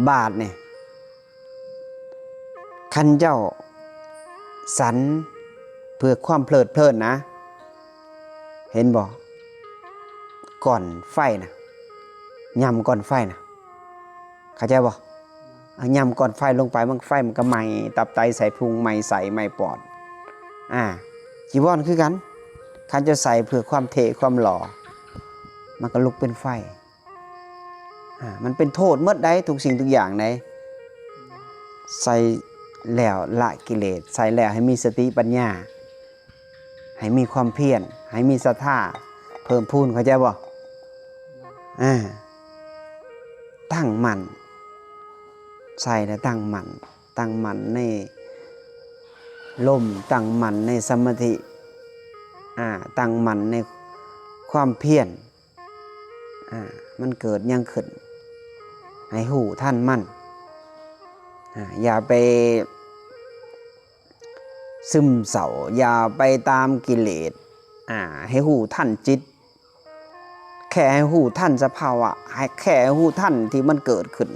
ບາດນີ້ ຄັນເຈົ້າສັນເພື່ອຄວາມເພີດເພີນນະ ເຫັນບໍ່? ກ່ອນໄຟນະ ຫຍ້ຳກ່ອນໄຟນະ ເຂົ້າໃຈບໍ່? ເອົາຫຍ້ຳກ່ອນໄຟລົງໄປ ມັນ ໄຟມັນກໍໄໝ້ຕັບໄຕໄສ້ພຸງ ໄໝ້ໄສ້ໄໝ້ປອດ. ອາ ຈີວອນຄືກັນ ຄັນເຈົ້າໃສ່ເພື່ອຄວາມເທ່ຄວາມຫຼໍ່ ມັນກໍລຸກເປັນໄຟ. ອາ ມັນເປັນໂທດໝົດໃດ ທຸກສິ່ງທຸກຢ່າງໃດ. ໃສ່ແລ້ວລະກິເລດ ໃສ່ແລ້ວໃຫ້ມີສະຕິປັນຍາ ໃຫ້ມີຄວາມພຽນ ໃຫ້ມີສັດທາເພີ່ມພູນ ເຂົ້າໃຈບໍ່? ອາ ຕັ້ງໝັ້ນ ໃສ່ແລ້ວຕັ້ງໝັ້ນ ຕັ້ງໝັ້ນໃນລົມ ຕັ້ງໝັ້ນໃນສະມາທິ ອາ ຕັ້ງໝັ້ນໃນຄວາມພຽນ. ອາ ມັນເກີດຫຍັງຂຶ້ນ ໃຫ້ຮູ້ທັນມັນ. ອາ ຢ່າໄປຊຶມເສົ້າ ຢ່າໄປຕາມກິເລດ. ອາ ໃຫ້ຮູ້ທັນຈິດ ແຄ່ໃຫ້ຮູ້ທັນສະພາວະ ໃຫ້ ແຄ່ໃຫ້ຮູ້ທັນທີ່ມັນເກີດຂຶ້ນ.